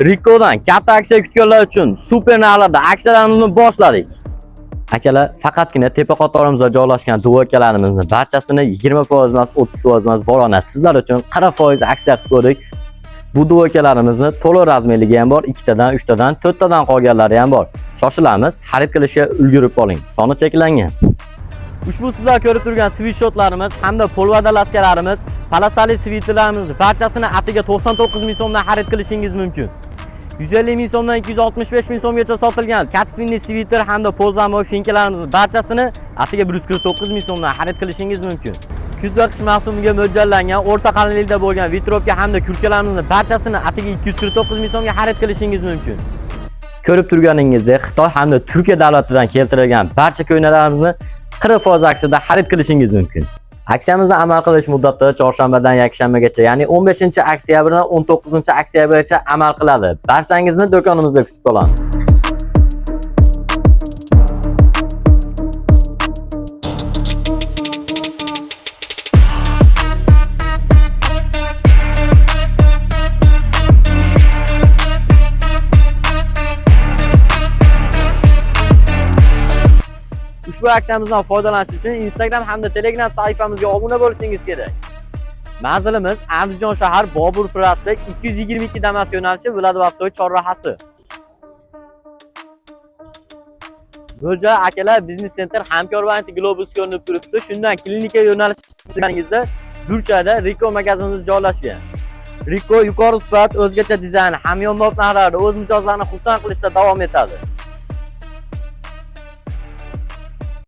Rico'dan katta aksiya kutganlar uchun super narxlarda aksiyalarimizni boshladik. Akalar, faqatgina tepa qatorimizda joylashgan duvokalarimizni barchasini 20% emas, 30% emas, borona sizlar uchun 40% aksiya qilib ko'rdik. Bu duvokalarimizni to'liq razmerligi ham bor, ikkitadan, uchtadan, to'rttadan qolganlari ham bor. Shoshilamiz, xarid qilishga ulgurib qoling. Soni cheklangan. Ushbu sizlar ko'rib turgan svitshotlarimiz hamda polvadalaskalarimiz, palasali sviterlarimiz barchasini atiga 99 ming so'mdan xarid qilishingiz mumkin. 150 ming so'mdan 265 ming so'mgacha sotilgan katsvinli sviter hamda polzamok finkalarimizni barchasini atiga 149 ming so'mdan xarid qilishingiz mumkin. Kuz va qish mavsumiga mo'ljallangan o'rta qalinlikda bo'lgan vitrovka hamda kurkalarimizni barchasini atiga 249 ming so'mga xarid qilishingiz mumkin. Ko'rib turganingizdek, Xitoy hamda Turkiya davlatidan keltirilgan barcha ko'ynalarimizni 40% aksiyada xarid qilishingiz mumkin. Aksiyamizni amal qilish muddati chorshanbadan yakshanbagacha, ya'ni 15 oktyabrdan 19 oktyabrgacha amal qiladi. Barchangizni do'konimizda kutib qolamiz. Ushbu aksiyamizdan foydalanish uchun Instagram hamda Telegram sahifamizga obuna bo'lishingiz kerak. Manzilimiz Andijon shahar, Bobur prospekt 222 Damas yo'nalishi, Vladivostok chorrahasi. Mo'ljal akalar biznes center Hamkor banki Globus ko'rinib turibdi. Shundan klinika yo'nalishingizda burchakda Rico magazinimiz joylashgan. Rico yuqori sifat, o'zgacha dizayn, hamyonbop narxlarda o'z mijozlarini xursand qilishda davom etadi.